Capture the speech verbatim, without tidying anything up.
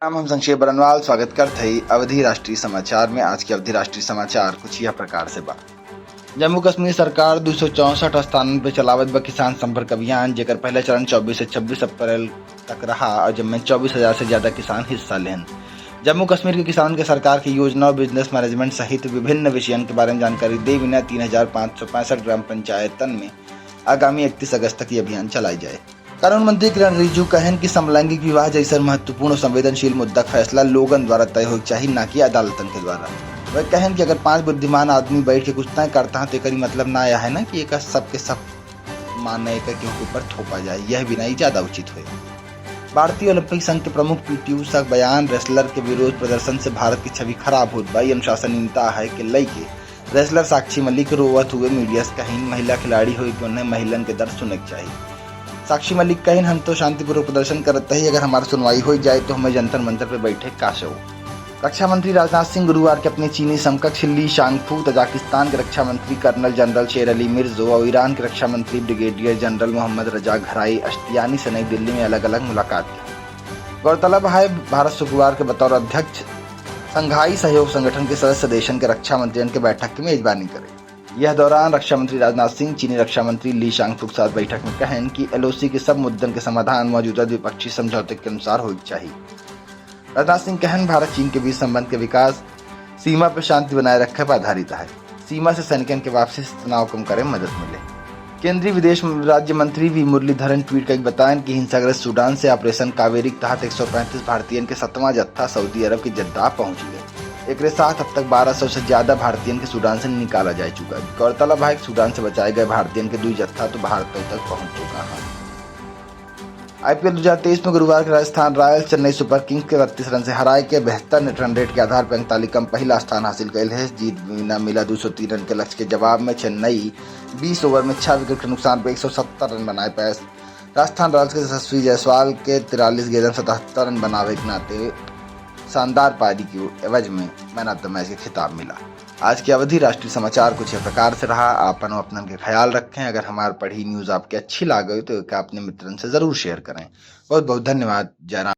हम, हम संक्षेप बरनवाल स्वागत करत हई अवधी राष्ट्रीय समाचार में। आज के अवधी राष्ट्रीय समाचार कुछ यह प्रकार से बा। जम्मू कश्मीर सरकार दो सौ चौसठ स्थानन पे चलावत बा किसान संपर्क अभियान, जेकर पहला चरण चउबीस से छब्बीस अप्रैल तक रहा और जेमे चउबीस हजार से ज्यादा किसान हिस्सा लेहन। जम्मू कश्मीर के किसानन के सरकार की योजना और business management सहित विभिन्न विषयन के बारे में जानकारी दे बिना तीन हजार पाँच सौ पैंसठ ग्राम पंचायतन में आगामी इकतीस अगस्त तक ये अभियान चलाई जाए। कानून मंत्री किरण रिजिजू कहन कि समलैंगिक विवाह जैसन महत्वपूर्ण और संवेदनशील मुद्दा क फैसला लोगन द्वारा तय होए के चाही, ना कि अदालतन के द्वारा। वह कहन कि अगर पांच बुद्धिमान आदमी बैठ के कुछ तय करता है, तो एकर ई मतलब ना यह है ना कि एकर सबके सब माने के केहू के ऊपर थोपा जाए, यह बिना ही ज्यादा उचित होए। भारतीय ओलंपिक संघ के प्रमुख पीटी उषा के बयान, रेसलर के विरोध प्रदर्शन से भारत की छवि खराब होत बा, ई अनुशासनहीनता है के लइके रेसलर साक्षी मलिक रोवत हुए मीडिया से कहिन, महिला खिलाड़ी होए के उन्हें महिलन के दर्द सुने के चाही। साक्षी मलिक कहिन, हम तो शांतिपूर्वक प्रदर्शन करत रही, अगर हमार सुनवाई हो जाए तो हमें जंतर मंतर पे बैठे का शो। रक्षा मंत्री राजनाथ सिंह गुरुवार के अपने चीनी समकक्ष ली शांगफू, तजाकिस्तान के रक्षा मंत्री कर्नल जनरल शेर अली मिर्जो और ईरान के रक्षा मंत्री ब्रिगेडियर जनरल मोहम्मद रजा घराई अश्तियानी से नई दिल्ली में अलग-अलग मुलाकात की। गौरतलब है, भारत शुक्रवार के बतौर अध्यक्ष संघाई सहयोग संगठन के सदस्य देशन के रक्षा मंत्रियन के बैठक की मेजबानी करे। यह दौरान रक्षा मंत्री राजनाथ सिंह चीनी रक्षा मंत्री ली शांगफू के साथ बैठक में कहन कि एलओसी के सब मुद्दन के समाधान मौजूदा द्विपक्षीय समझौते के अनुसार होए के चाही। राजनाथ सिंह कहन, भारत चीन के बीच संबंध के विकास सीमा पर शांति बनाए रखे पर आधारित है। सीमा से सैनिकन के वापसी से तनाव कम करे में मदद मिले। केंद्रीय विदेश राज्य मंत्री वी मुरलीधरन ट्वीट करके बताएन कि हिंसाग्रस्त सूडान से ऑपरेशन कावेरी के तहत एक सौ पैंतीस भारतीयन के सतवां जत्था सऊदी अरब के जद्दा पहुंच गए। एकरे साथ अब तक बारह सौ से ज्यादा भारतीयन के सूडान से निकाला जा चुका है। गौरतलब है कि सूडान से बचाए गए भारतीयन के दुई जत्था तो भारत तक पहुंच चुका है। आईपीएल दो हज़ार तेईस में गुरुवार के राजस्थान रॉयल्स चेन्नई सुपर किंग्स के बत्तीस रन से हराए के बेहतर नेट रन रेट के आधार पर अंक तालिका में पहला स्थान हासिल कइल है। जीत बिना मिला दो सौ तीन रन के लक्ष्य के जवाब में चेन्नई बीस ओवर में छह विकेट के नुकसान पर एक सौ सत्तर रन बनाए पाए। राजस्थान रॉयल्स के यशस्वी जायसवाल के तिरालीस गेंदन सतहत्तर रन बनावे के नाते शानदार पारी के एवज में मैन ऑफ द मैच के खिताब मिला। आज के अवधी राष्ट्रीय समाचार कुछ यह प्रकार से रहा। आपन अपनन के ख्याल रखें। अगर हमार पढ़ी न्यूज़ आपके अच्छी लागे तो एका अपने मित्रन से जरूर शेयर करें। बहुत बहुत धन्यवाद। जय राम।